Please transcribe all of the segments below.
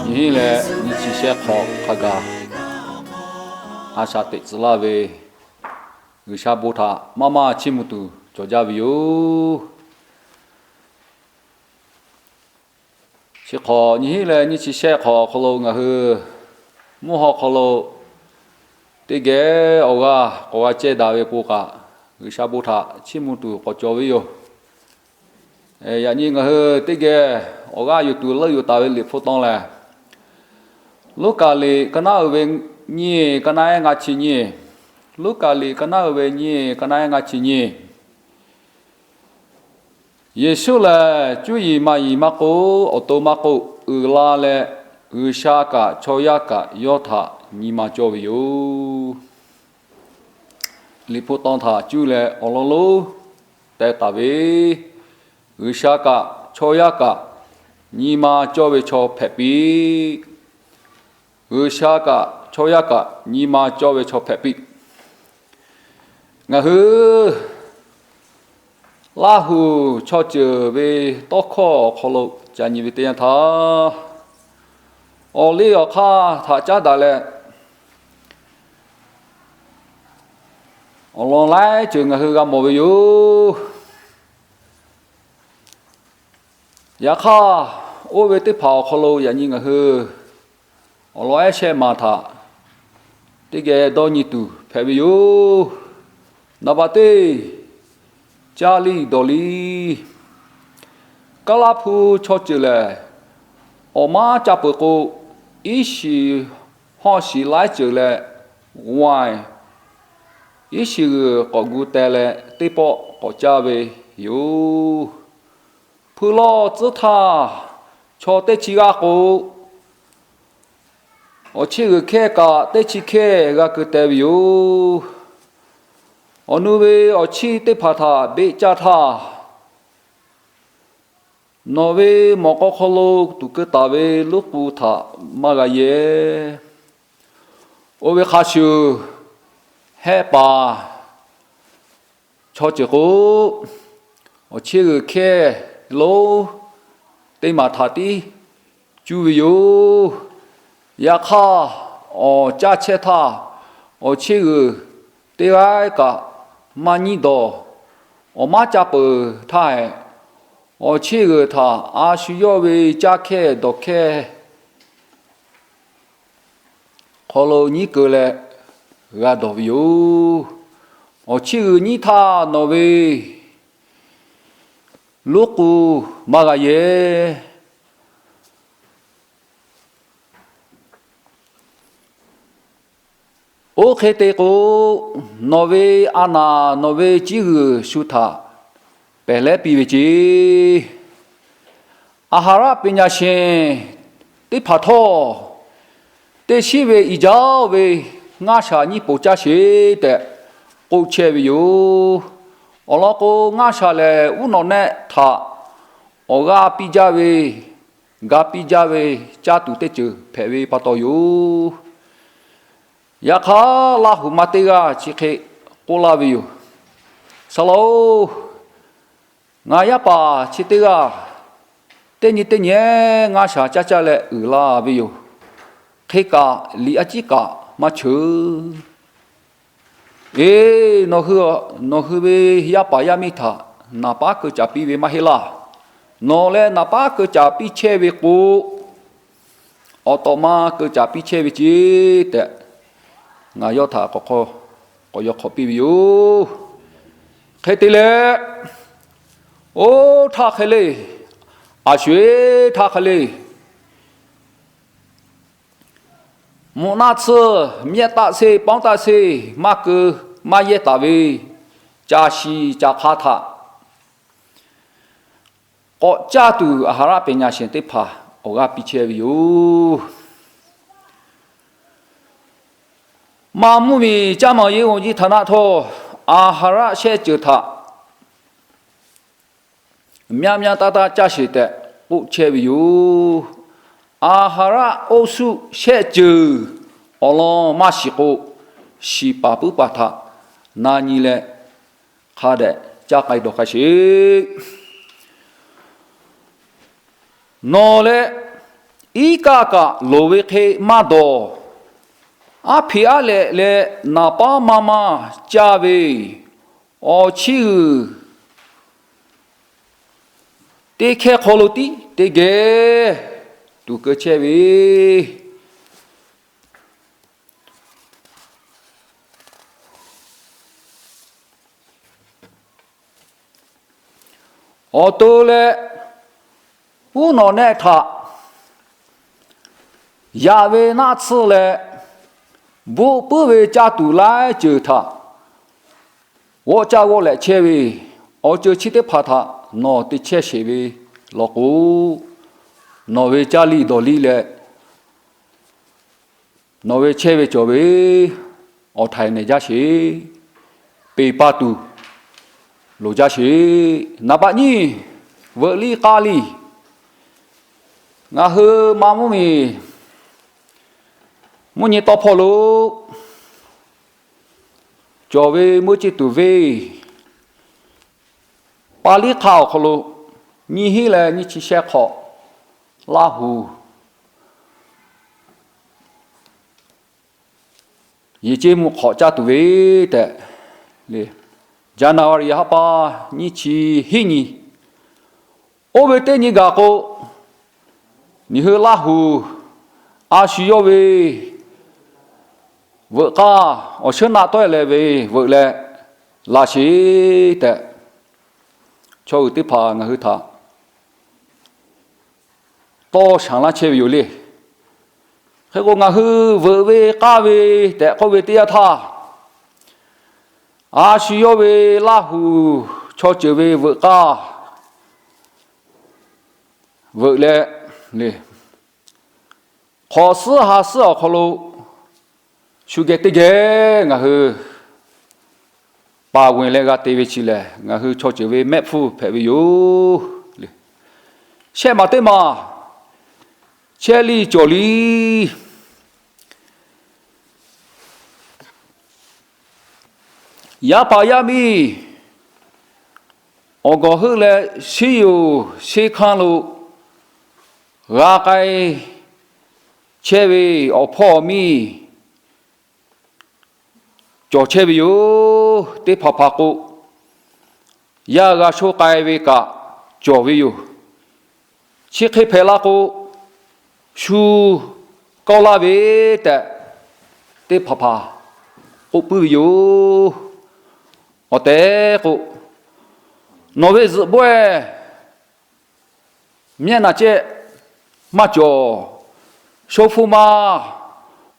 Nyi hiˉ leh nyi chi shehˆ hk'awꞈ hk'a gaˬ a shaꞈ teꞈ tcuh laˇ ve G'uiˬsha bon htaꞈ maˇ maˇ chiˇ mvuh tuˬ cawˬ jaˇ ve yoˬ. Chi hk'awꞈ nyi hiˉ leh nyi chi shehˆ hk'awꞈ awˬ hk'aw lo ngaˬ hui mvuhˇ haw hk'aw lo teˇ geh awˬ g'aˇ k'awꞈ g'a cehˇ daꞈ ve k'o kaꞈ, G'uiˬsha bon htaꞈ chiˇ mvuh tuˬ k'awꞈ cawˬ ve yoˬ. Yaꞈ nyi ngaˬ hui teˇ geh awˬ g'aˇ yuˬ tuˬ leuˆ yuˬ taˍ ve Liꞈ hpu tawn lehˬ, Luˉkaꞈ liꞈ ka naˉ uiˍ ve nyiˇ, ka naˉ ehˉ ngaˇ chi nyiˇ. Luˉkaꞈ liꞈ ka naˉ uiˍ ve nyiˇ, ka naˉ ehˉ ngaˇ chi nyiˇ. Yeˍsuˆ lehˬ, cuˇ yiˍ maˍ yiˍ maˇ k'oˆ, awˬ to maˇ k'oˆ, uiˍ la leh G'uiˬsha kaꞈ chaw yaˇ kaꞈ yawˇ htaꞈ nyi ma cawˇ ve yoˬ. Liꞈ hpu tawn htaꞈ cuˇ leh awˬ lawn lonˉ teh taˍ ve, G'uiˬsha kaꞈ chaw yaˇ kaꞈ nyi ma cawˇ ve chaw hpehꞈ piˇ. G'uiˬsha kaꞈ chaw yaˇ kaꞈ nyi ma cawˇ ve chaw hpehꞈ piˇ. Ngaˬ hui Laˇhuˍ chaw ceuˬ ve tawˇ hkawˇ awˬ hk'aw lo ca nyi ve teˇ yanˇ htaˇ, awˬ liˇ awˬ hk'aˇ htaꞈ caˉ daꞈ leh, awˬ lawn laiˉ ceuˬ ngaˬ hui g'a mawˬ ve yoˬ. Yaꞈ hk'aˇ, oˇ ve teˇ hpaˍ awˬ hk'aw lo yaꞈ nyi ngaˬ hui awˬ lawn ehˉ shehˆ maˬ htaꞈ teˇ geh dawˇ nyi tuˬ hpehꞈ ve yoˬ. Naˍ baˬ teˇ, caˇ liˇ dawˬ liˇ. Kaˉ laˇ hpu chaw ceuˬ lehˬ, awˬ maˉ caˇ peuˬ k'o, iˉ shiˍ hawˇ shiˍ laiˉ ceuˬ leh, g'uˇ iˉ shiˍ g'uiˬ k'awꞈ gu teh leh teˇ pawˆ k'awꞈ caˇ ve yoˬ. Hpui lawˇ tcuhˉ htaˇ, chaw teˇ chi g'aˇ k'o, awˬ chiˇ g'uiˬ hkehˇ kaꞈ teˇ chi hkehˇ g'a keu teh ve yoˬ. Awˬ nu ve awˬ chiˇ teˇ hpaˍ htaꞈ beˆ caˇ htaˇ, nawˬ ve mawꞈ k'aw hk'aw lo tuˍ keu taˍ ve loˉ k'u htaꞈ maˇ g'a yehˇ. Oˇ ve hk'a shuˍ, hehˆ paˍ chaw ceuˬ k'o, awˬ chiˇ g'uiˬ hkehˇ lonˉ teˇ maˬ htaꞈ tiˉ cuˇ ve yoˬ. Yaꞈ hk'aˇ, awˬ caˇ chehˇ htaˇ, awˬ chiˇ g'uiˬ teˇ g'aˇ kaꞈ maˇ nyiˉ dawˬ. Awˬ maˉ caˇ peuˬ htaˇ, awˬ chiˇ g'uiˬ htaꞈ a shu yawˇ ve caˇ hkehˇ dawˬ hkehˇ hk'aw lo nyiˉ keu leh g'a dawˬ ve yoˬ. Awˬ chiˇ g'uiˬ nyiˉ htaˇ nawˬ ve loˉ k'u maˇ g'a yehˇ. Oˇ hk'e te k'o, nawˬ ve a naˍ nawˬ ve ciˉ g'uiˬ shu htaꞈ pehˬ lehˉ piˇ ve ce. อาหาร peꞈ nyaꞈ sheˍ teˇ hpaˍ htawˇ, teˇ shiˉ ve iˍ jaˇ ve ngaˇ shaˍ nyiˇ poˍ caˇ sheˍ tehꞈ k'oˆ chehˇ ve yoˬ. Awˬ lawn k'o, ngaˇ shaˍ lehˬ uˉ nawꞈ nehˆ htaꞈ awˬ g'aˇ piˇ jaˇ ve, ga piˇ jaˇ ve caˇ tuˬ teˇ ceuˬ hpehꞈ ve pa taw yoˬ. Yaꞈ hk'aˇ, Laˇhuˍ ma teˇ g'aˇ chi hk'e k'oˆ laˇ ve yoˬ. Saˍ laꞈ-oˬ, ngaˬ yaˇ paˍ chi teˇ g'aˇ teˇ nyi teˇ nyi ngaˇ shaˍ caˇ caˇ leh uiˍ la ve yoˬ. Hk'e kaꞈ liꞈ a ciˉ kaꞈ maˇ cheuˬ. Eˬ, nawˬ hui, nawˬ hui ve yaˇ paˍ yaˇ miˇ htaꞈ naˍ paˉ keu caˍ piˇ ve maˇ heˆ laˇ. Nawˬ leh naˍ paˉ keu caˍ piˇ chehˇ ve k'o, awˬ tawꞈ ma keu caˍ piˇ chehˇ ve ce tehꞈ, ngaˬ yawˇ htaꞈ k'awꞈ yaw hk'awꞈ piˇ ve yoˬ. Hk'e te leh, oˇ htaˇ hk'e le, a sho-eˬ htaˇ hk'e le, mvuhꞈ naˆ tsuhˇ mehˆ taˆ seˇ pawˉ taˆ seˇ maˇ keu maˇ yehˇ taˍ ve, caˬ shiˍ caˬ hk'a htaꞈ k'awꞈ caˇ tuˬ อาหาร peꞈ nyaꞈ sheˍ teˇ hpaˍ awˬ g'aˇ piˇ chehˇ ve yoˬ. Maˇ mvuhˇ miˬ caˇ maˬ yehˬ g'oꞈ ji htaꞈ naˆ htawˇ, อาหาร shehˆ ceuˬ htaꞈ myaˇ myaˇ taˇ taˇ caˇ sheˍ tehꞈ k'oˆ chehˇ ve yoˬ. อาหาร oˇ suˆ shehˆ ceuˬ awˬ lawn maˇ shiˍ k'o, shiˍ paˍ puiˉ paˍ htaꞈ na nyi leh hk'a dehꞈ caˇ k'ai dawˬ k'ai sheˍ. Nawˬ leh iˉ kaˆ kaꞈ loˍ ve hk'e maˇ dawˬ. Aˉ hpeꞈ aˉ lehꞈ leh naˍ paˉ maˇ maˇ caˇ ve awˬ chiˇ g'uiˬ teˇ hkehˇ hk'aw lo tiˉ teˇ geh tuˬ keu chehˇ ve, awˬ to leh uˉ nawˬ nehˆ htaꞈ yaꞈ ve naˆ tsuhˇ leh, bvuhˆ puiˉ ve caˇ tuˬ laiˉ ceuˬ htaꞈ g'awˆ caˇ g'awˆ lehꞈ chehˇ ve, awˬ ceuˬ chi teˇ hpaˍ htaꞈ nawˬ te chehˇ sheˍ ve law k'o, nawˬ ve caˇ liˇ dawˬ liˇ leh nawˬ ve chehˇ ve cawˬ ve awˬ htaiˍ nehˬ jaˇ sheˍ. Peˬ pa tuˬ loˍ jaˇ sheˍ. Naˍ baꞈ nyiˇ, veuꞈ liˇ k'aˇ liˇ. Ngaˬ hui ma mvuhˇ miˬ mvuhˇ nyi tawˇ hpawˇ lo cawˬ ve meuˇ ceˇ tuˬ venˇ pa liˇ hk'aˇ awˬ hk'aw lo nyiˇ hinˉ leh nyiˇ chi shehˆ hk'awꞈ Laˇ huˍ yehˬ ceˇ mvuhˇ hk'awꞈ caˇ tuˬ ve tehꞈ le, January haˉ pa nyiˇ chi hiˉ nyi, oˇ ve teˇ nyi gaˬ k'o, nyiˬ hui Laˇ huˍ a shu yawˇ ve veuꞈ k'aˇ awˬ sheuˉ naˆ tawˆ e leh ve veuꞈ leh laꞈ sheˍ tehꞈ, chaw uiˍ teˇ hpaˍ ngaˬ hui htaꞈ tawˇ shanˍ laˇ chehˇ ve yoˬ le. Hk'e k'o, ngaˬ hui veuꞈ ve k'aˇ ve tehꞈ k'oˆ ve teˇ yanˇ htaˇ, a shu yawˇ ve Laˇ huˍ chaw ceuˬ ve veuꞈ k'aˇ veuꞈ leh le, hk'awꞈ suhˉ ha suhˉ awˬ hk'aw lo shu geh teˇ geh ngaˬ hui paˍ g'uiˬ leh g'a te ve chi lehˬ, ngaˬ hui chaw ceuˬ ve mehˆ hpfuhˇ hpehꞈ ve yoˬ le. Shehˆ maˬ teˇ maˬ chehˇ liˇ cawˬ liˇ yaˇ paˍ yaˇ miˇ awˬ gawˬ heuˆ leh sheˉ yoˬ sheˉ hkanˇ lo g'a k'ai chehˇ ve awˬ hpawˇ awˬ miˇ cawˬ chehˇ ve yoˬ. Teˇ hpaˍ hpaˍ k'o, yaˇ g'a sho k'ai ve kaꞈ cawˬ ve yoˬ. Chi hk'e hpehꞈ la k'o, shu kawˆ laˇ ve tehꞈ teˇ hpaˍ hpaˍ k'oˆ puiˉ ve yoˬ. Awˬ tehˬ k'o, nawˬ ve zuhꞈ bawehˇ mehˆ naˍ cehˆ maˇ cawˬ. Sho hpu ma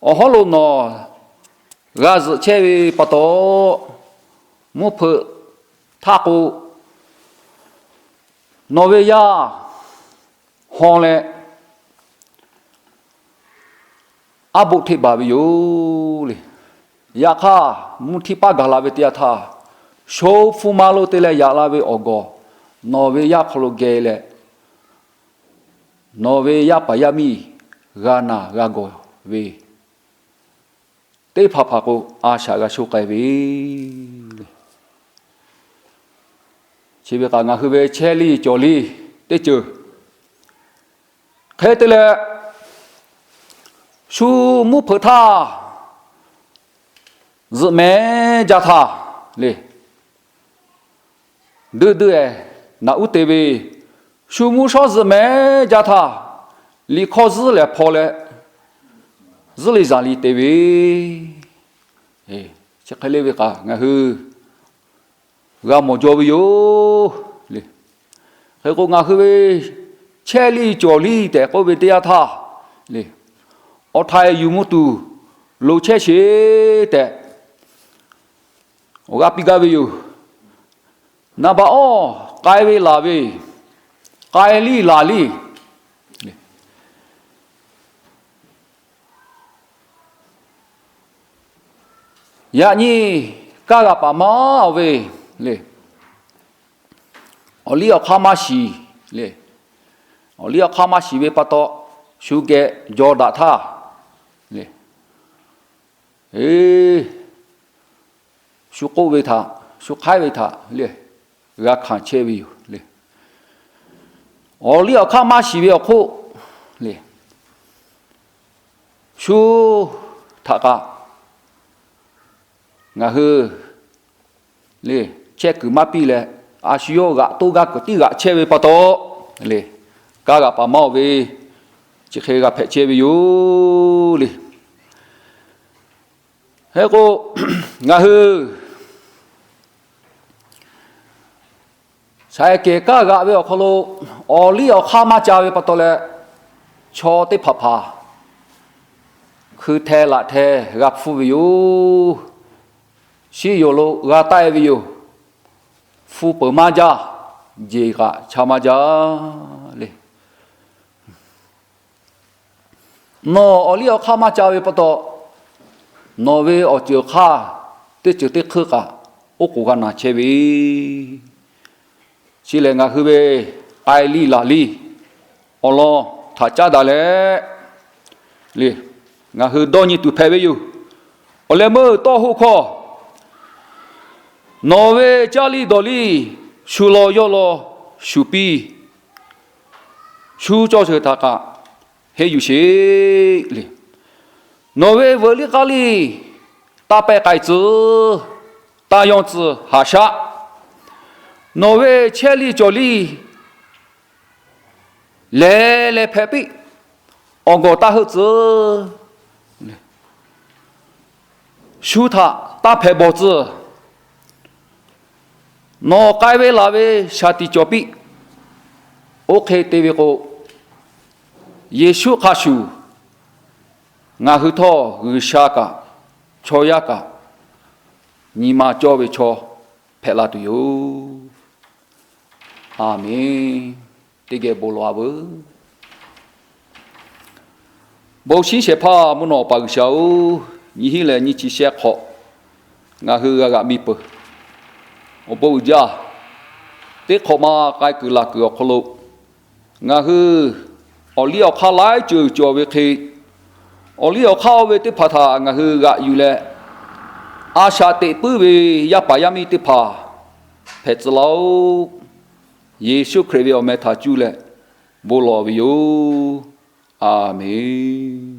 awˬ hawˉ lo nawˬ g'a zuhꞈ chehˇ ve pa taw, mvuhˇ hpeuꞈ htaˇ k'o, nawˬ ve yaˇ haw leh aˉ boˆ hteˆ baˬ ve yoˬ le. Yaꞈ hk'aˇ, mvuhˇ htiˇ paˉ gaˬ la ve teˇ yanˇ htaˇ, sho hpu ma lo te leh yaꞈ la ve awˬ gawˬ nawˬ ve yaˇ hk'aw lo geh leh, nawˬ ve yaˇ paˍ yaˇ miˇ g'a naˬ g'a gawˬ ve teˇ hpaˍ hpaˍ k'o, a shaꞈ g'a sho k'ai ve chi ve kaꞈ ngaˬ hui ve chehˇ liˇ cawˬ liˇ teˇ ceuˬ. Hk'e te leh, shu mvuhˇ hpeuꞈ htaˇ zuhꞈ mehˍ jaˇ htaˇ le, duiˆ duiˆ-ehˍ naꞈ uˉ te ve, shu mvuhˇ shawˉ zuhꞈ mehˍ jaˇ htaˇ, liꞈ hkawˇ zuhˉ lehˬ hpaw leh, zuhˉ liˇ zaˍ liˇ te ve, chi hk'e le ve kaꞈ ngaˬ hui g'a mawˬ jaw ve yoˬ le. Hk'e k'o, ngaˬ hui ve chehˇ liˇ cawˬ liˇ tehꞈ k'oˆ ve teˇ yanˇ htaˇ le, awˬ htaiˍ yuˬ mvuh tuˬ loˍ chehˇ sheˍ tehꞈ awˬ g'aˇ piˇ gaˇ ve yoˬ. Naˍ baꞈ awˇ, k'ai ve laˬ ve, k'ai liˇ laˬ liˇ. Yaꞈ nyi kaˇ g'a paˍ maˇ ve le, awˬ liˇ awˬ hk'aˇ maˇ shiˍ le. Awˬ liˇ awˬ hk'aˇ maˇ shiˍ ve pa taw, shu geh jaw daꞈ htaˇ le, shu k'oˆ ve htaꞈ, shu hk'aiˉ ve htaꞈ le, g'a hkanˍ chehˇ ve yoˬ le. Awˬ liˇ awˬ hk'aˇ maˇ shiˍ ve awˬ hk'oˆ le, shu htaꞈ kaꞈ ngaˬ hui le chehˇ kuiˬ maˇ piˇ leh, a shu yawˇ g'aꞈ toˇ gaˇ kuiˬ tiˉ g'aꞈ chehˇ ve pa taw le, kaˇ g'aꞈ paˍ maˇ oˬ ve chi hk'e g'a hpehꞈ chehˇ ve yoˬ le. Hk'e k'o, ngaˬ hui Saˍ kehˬ kaˇ g'aꞈ ve awˬ hk'aw lo awˬ liˇ awˬ hk'aˇ maˇ ca ve pa taw leh, chaw teˇ hpaˍ hpaˍ hkui hteh laꞈ hteh g'a hpfuhˇ ve yoˬ. Shiˉ yoˬ lo g'a taˆ e ve yoˬ. Hpu peuˬ maˇ jaˇ, jeˬ kaꞈ cha maˇ jaˇ le. Nawˬ awˬ liˇ awˬ hk'aˇ maˇ ca ve pa taw, nawˬ ve awˬ ceuˬ awˬ hk'aˇ teˇ ceuˬ teˇ hk'euˆ kaꞈ oˉ k'oˍ g'a naˬ chehˇ ve, chi lehˬ ngaˬ hui ve k'ai liˇ laˬ liˇ awˬ lawn htaꞈ caˉ daꞈ leh le, ngaˬ hui dawˇ nyi tuˬ hpehꞈ ve yoˬ. Awˬ leh meuˇ tawˇ hoˆ hkawˇ, nawˬ ve caˇ liˇ dawˬ liˇ shu law yawˇ law shuˍ piˇ, shu cawˇ sheuˍ htaꞈ kaꞈ henˇ yuˬ sheˍ le. Nawˬ ve veuꞈ liˇ k'aˇ liˇ taˇ pehˇ k'ai tcuh, taˇ yawˇ tcuh haꞈ shaˆ. Nawˬ ve chehˇ liˇ cawˬ liˇ lehˬ lehˬ hpehꞈ piˇ, awˬ gawˬ taˇ heuˆ tcuh, shu htaꞈ taˇ hpehꞈ bawˬ tcuh. Nawˬ k'ai ve laˬ ve shaˍ tiꞈ cawˬ piˇ. Oˇ hk'e te ve k'o, Yeˍsuˆ hk'a shuˍ ngaˬ hui htawˇ G'uiˬsha kaꞈ chaw yaˇ kaꞈ nyi ma cawˇ ve chaw hpehꞈ la tuˬ yoˬ. A menˬ. Teˇ geh bon lawˬ a veuˬ. Bon shinˉ shehˍ hpaˇ mvuhˇ naw pa G'uiˬsha-oˬ, nyiˇ hinˉ leh nyiˇ chi shehˆ hk'awꞈ ngaˬ hui g'a g'aꞈ miˇ peuˬ. Awˬ bon uiˍ jaˇ. Teˇ hk'awꞈ ma k'ai kuiˬ laˬ kuiˬ awˬ hk'aw lo ngaˬ hui awˬ liˇ awˬ hk'aˇ laiˉ ceuˬ cawˬ ve hk'e, awˬ liˇ awˬ hk'aˇ oˇ ve teˇ hpaˍ htaꞈ ngaˬ hui g'aꞈ yuˬ leh, a shaꞈ teꞈ puiˉ ve yaˇ paˍ yaˇ miˇ teˇ hpaˍ hpehꞈ tcuh laˇ-oˆ. Yeˍsuˆ Hkriꞈ ve awˬ meh htaꞈ cuˇ leh bon lawˬ ve yoˬ. A menˬ.